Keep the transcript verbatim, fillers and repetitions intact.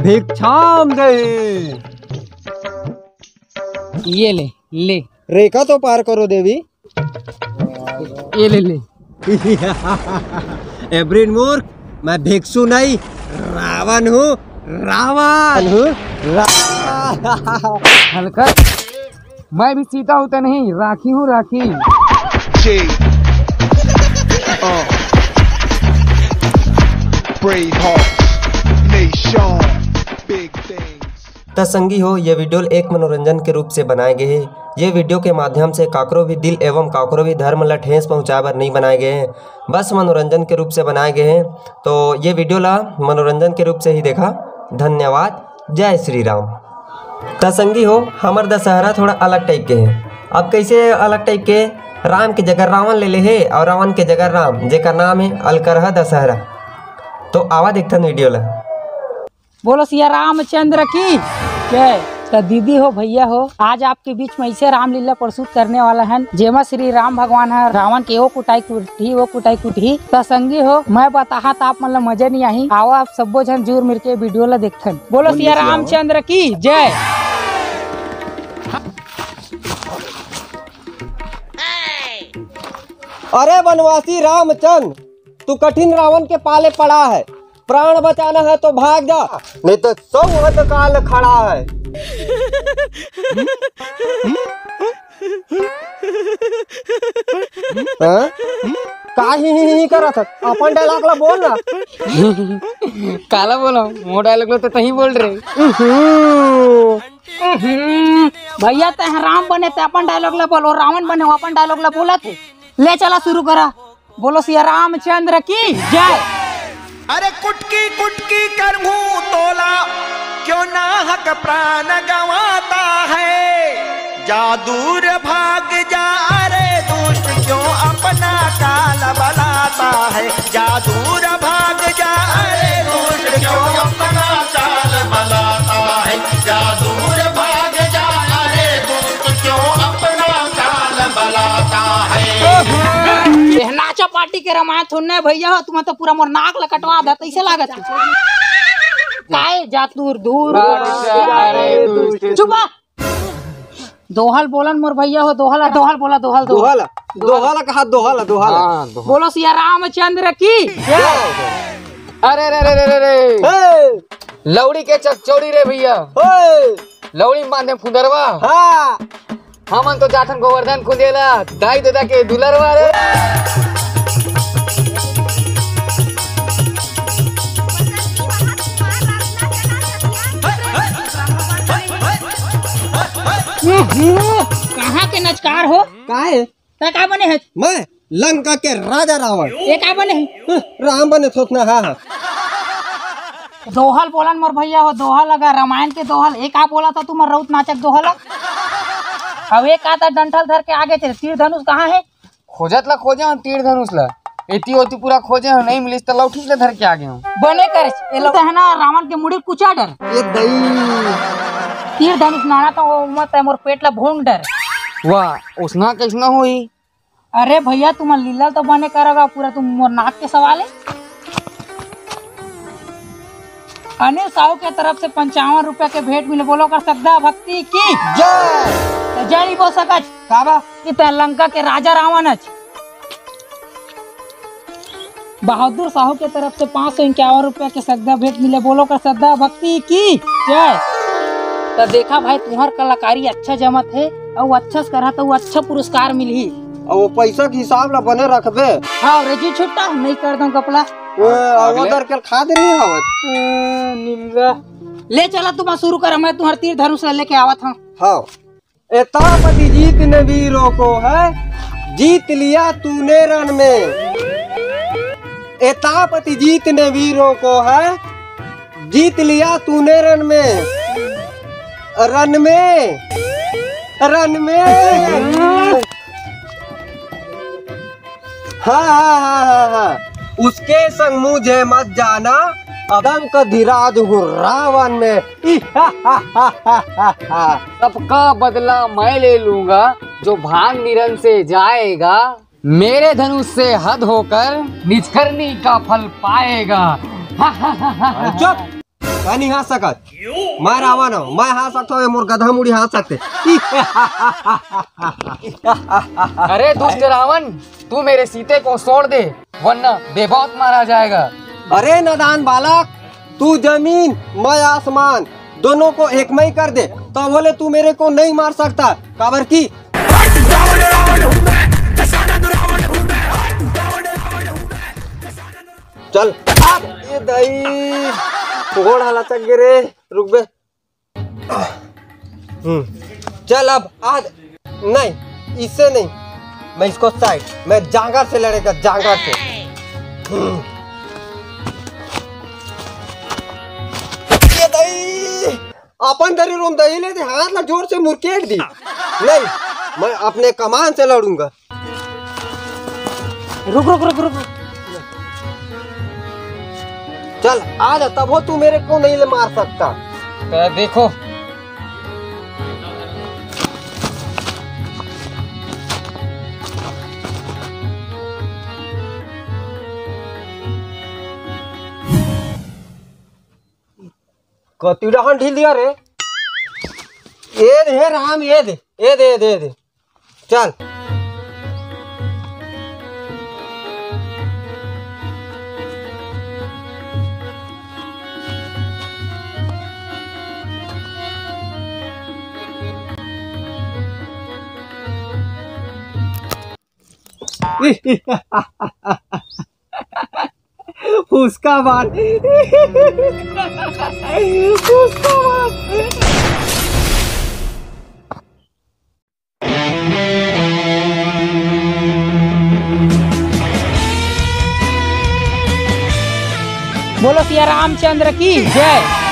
भिक्षाम देहि। ये ले, ले। रेखा तो पार करो देवी। ये ले, ले। एब्रिन मूर्ख, मैं भिक्षु नहीं, रावण हूँ, रावण हूँ, रावण। हल्का, मैं भी सीता हूँ तो नहीं, राखी हूँ, Rakhi. G. Uh. Brave hearts, nation, big things. त संगी हो, ये वीडियो ल एक मनोरंजन के रूप से बनाए गए हे। ये वीडियो के माध्यम से काकरो भी दिल एवं काकरो भी धर्म ला ठेस पहुंचाए बर नहीं बनाए गए हे, बस मनोरंजन के रूप से बनाए गए हे। तो ये वीडियो ला मनोरंजन के रूप से ही देखा। धन्यवाद। जय श्री राम। त संगी हो, हमर दशहरा थोड़ा अलग टाइप के हे। अब कैसे अलग टाइप के? राम के जगह रावण ले ले हे और रावण के जगह राम, जेकर नाम हे अलकरहा दशहरा। तो आवा देखथन वीडियो ला। बोलो सिया रामचंद्र की जय। तो दीदी हो, भैया हो, आज आपके बीच में ऐसे रामलीला प्रस्तुत करने वाला है, जेमा श्री राम भगवान है रावण के ओ कुटाई कुटही, ओ कुटाई कुटही। तो संगी हो, मैं बताहा त आप मन ला मजा नहीं आही। आओ आप सब्बो झन जुर मिल के वीडियो ला देखथन। बोलो सिया रामचंद्र की जय। अरे वनवासी रामचंद, तू कठिन रावण के पाले पड़ा है। प्राण बचाना है तो भाग जा, नहीं तो सौ अंधकाल खड़ा है। हाँ? का ही, ही, ही करत हस? अपन डायलॉग ला बोल ना। काला बोलो, मोर डायलॉग ला तो तहीं बोल रहे। भैया, तैं राम बने, तैं अपन डायलॉग ला बोल, रावण बने, वो अपन डायलॉग ला बोलत हे। ले चला, शुरू करा। बोलो सिया रामचंद्र की जय। अरे कुटकी कुटकी करहूं तोला, क्यों नाहक प्राण गंवाता है। जा दूर भाग जा रे दुष्ट, क्यों अपना काल बलाता है। जा दूर भाग जा रे दुष्ट, क्यों अपना काल बलाता है। जा दूर भाग जा रे दुष्ट, क्यों अपना काल बलाता है। एह नाचा पार्टी के रामायण थोड़ना हे भैया हो, तुमन तो पूरा मोर नाक ला कटवा दे, तैसे लागत हे। काय जा दूर दूर। अरे दुष्ट। चुप बा। दोहल बोलन मोर भैया हो, दोहल, दोहल बोला, दोहल, दोहल। दोहल, दोहल कहा, दोहल, दोहल। हाँ, दोहल। बोलो सिया रामचंद्र की। अरे रे रे रे रे रे। हे। लौड़ी के चकचौड़ी रे भैया। ओए। लौड़ी बांधे फुंदरवा। हाँ। हमन तो जाथन गोवर्धन कुंदेला, दाई ददा के दुलरवा रे। कहाँ के नचकार हो? काहे? तैं का बने हे? मैं लंका के राजा रावण। ये का बने हे? हं, राम बने सोचना, हाँ, हाँ। दोहल बोलन मोर भैया हो, दोहल अगर रामायण के दोहल, ये का बोला था तुम रउत नाचक दोहल? अब एक आता डंठल धर के आगे चले, तीर धनुष कहाँ हे? खोजत ला खोजे हंव तीर धनुष ला, एती ओती पूरा खोजे हंव, नहीं मिलिस त लौठी ला धर के आगे हंव। बने करे, ये लौटा हे ना रावण के मुड़ी कुचा डर। ये दई। तीर धनुष नाना तो वो मत हे, मोर पेट ला भोंग डर। वाह, उसना कैसना होई? अरे भैया, तुम लीला तो बने करगा, पूरा तुम मोर नाक के सवाल हे। अनिल साहू के तरफ से पंचावन रुपया के भेंट मिले, बोलो कर सकदा भक्ति की जय। तो जय नहीं बोल सकत। काबा? कि तैं लंका के राजा रावण अच। बहादुर साहू के तरफ से पाँच सौ इक्यावन रुपया के सकदा भेंट मिले, बोलो कर सकदा भक्ति की जय। तो देखा भाई, तुम्हार कलाकारी अच्छा जमत हे, अउ अच्छा से करहा तो अच्छा पुरस्कार मिलही। अउ वो पैसा के हिसाब ला बने रखबे। हाँ रे जी, छुट्टा नहीं कर दंव कपला। ए, अउ अगले? उधर के खा दे नहीं आवत। ए, निमगा। ले चला, तुम शुरू कर, मैं तुम्हार तीर धनुष ला लेके आवत हंव। हाँ। एतापति जीत ने वीरों को है, जीत लिया तूने रण में। एतापति जीत ने वीरों को है, जीत लिया तूने रण में। रण में, रण में। हाँ, हाँ, हाँ, हाँ, हाँ। उसके संग मुझे मत जाना, अदम का धीराज हूँ रावण में। सबका बदला मैं ले लूंगा, जो भाग निरन से जाएगा, मेरे धनुष से हद होकर निष्कर्णी का फल पाएगा। चुप। का नहीं हाँस सकत? मैं रावण हूँ, मैं हाँस सकता हूँ, ये मोर गधा मुड़ी हाँस सकते। अरे दुष्ट रावण, तू मेरे सीते को छोड़ दे, वरना बेमौत मारा जाएगा। अरे नादान बालक, तू जमीन, मैं आसमान, दोनों को एक मई कर दे, तो बोले तू मेरे को नहीं मार सकता। काबर की चल, ये दई गोड़ हालत गिरे, रुक बे। हम्म, चल अब आज नहीं, इससे नहीं, मैं इसको साइड, मैं जांगर से लड़ेगा, जांगर से। हम्म। ये दई, अपन दरी रोम दई ले दे, हाथ ला जोर से मुरकेट दी। नहीं, मैं अपने कमान से लड़ूंगा। रुक रुक रुक रुक। चल आ जा, तब हो तू मेरे को नहीं ले मार सकता। तो देखो, कति डहन ढील दिया रे। ए दे हे राम, ए दे, ए दे, ए दे, ए दे। चल। उसका बाद उसका बाद बोलो सिया रामचंद्र की जय।